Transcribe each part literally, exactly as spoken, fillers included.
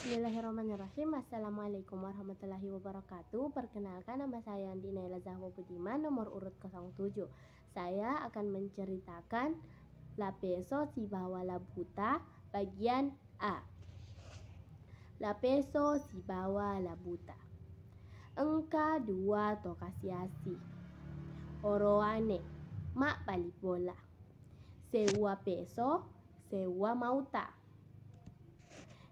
Bismillahirrahmanirrahim. Assalamualaikum warahmatullahi wabarakatuh. Perkenalkan, nama saya Andi Naila Zahwa Budiman, nomor urut kosong tujuh. Saya akan menceritakan Lapeso sibawa Labuta bagian A. Lapeso sibawa Labuta. Engka dua to kasi-asi. Orowane, mabbali bola. Seuwa peso, seuwa mauta.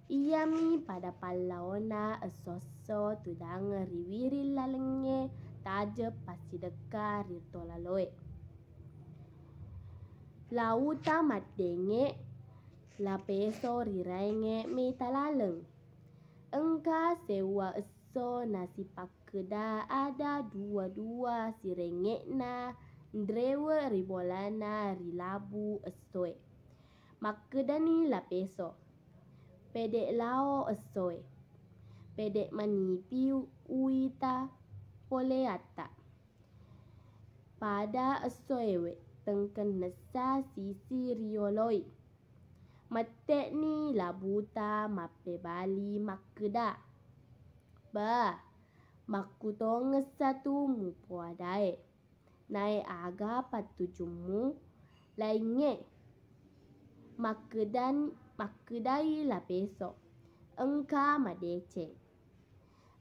Iyami pada pallaona esso-esso tudangeng ri wiring lalengnge, tajeng passidekka ri tolaloe. Lauta maddenge, Lapeso riraenge meta laleng. Engka seuwa esso nasipakkeda ada dua-dua sirenge'na nrewe ri bolana ri labu essoe. Makkedani Lapeso, "Pede' lao essoe. Pede' manipi uwita poleatta." Pada essoewe tengkennessa sisi rioloi. Mette'ni Labuta mappebali makkeda, "Ba, makkutongessa tu mupoadae. Nae aga pattujummu laingnge?" Makkedan-, makkedai Lapeso, "Engka madeceng.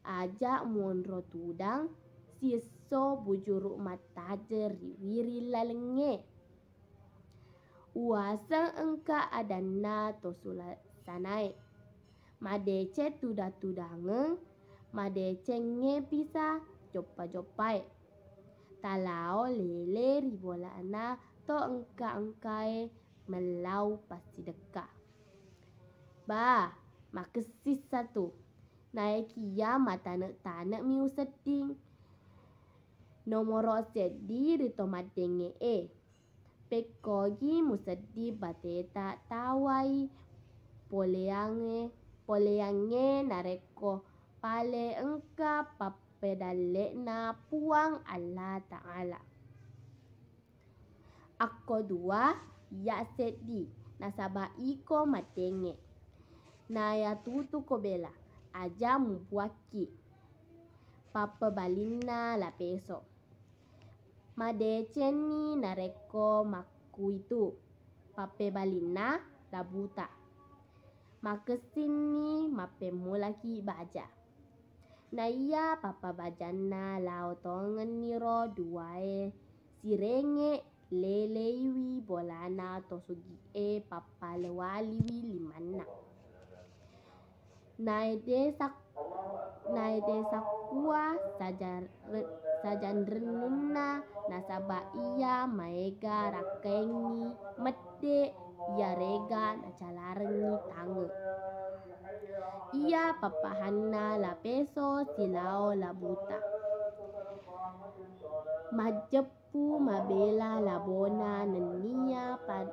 Aja' muonro tudang siesso bujuru' mattajeng ri wiring lalengnge." Uaseng engka adanna to sulassanae. Madeceng tuda-tudangeng, madecengnge pisa joppa-joppae. Talao lele ri bolana to engka-engkae mellau passidekka. "Ba, makessing satu. Naekiya matane'-tane'mi usedding. Nomoro seddi ri to maddengnge e. Pekkogi musedding bateta tawai poleangnge, poleangnge narekko pale engka pappedalle'na Puang Allah Ta'ala. Akko dua, iya seddi, nasaba iko maddengnge. Nayatutuko bela, aja mubuakki." Pappebalinna Lapeso. Madecenni narekko makkuitu, pappebalinna Labuta. Makessinni mappemmulaki baja. Naiya pappabajanna lao tongenniro duae sirenge leleiwi bolana to sugi'e pappalewaliwi limanna. Naede sak-, naede sakkua sajar-, sajanrennunna nasaba iya maega rakkaengngi medde iyarega nacalarengngi tange. Iya pappahanna Lapeso silao Labuta. Majjep- pu mabela labona nenniya pa-,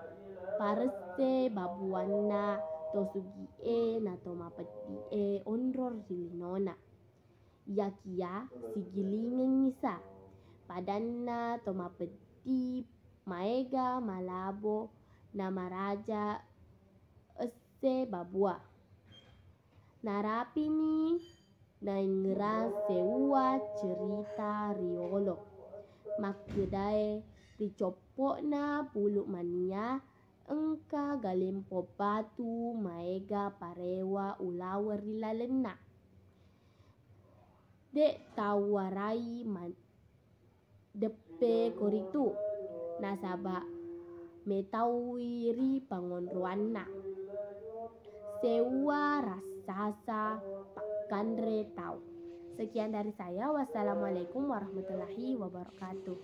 paresse babuanna to sugi'e na to mapeddi'e onrong ri linona. Iyakiya sigilingengngi sa padanna to mapeddi maega malabo namaraja esse babua. Narapini naengngerang seuwa cerita riolo makkedae ri coppo'na Pulu' Mania engka galempo batu maega parewa ulaweng ri lalenna. De' tau warai ma-, deppe koritu, nasaba metauwi ri pangonroanna. Seuwa rassasa pakkanre tau. Sekian dari saya. Wassalamualaikum warahmatullahi wabarakatuh.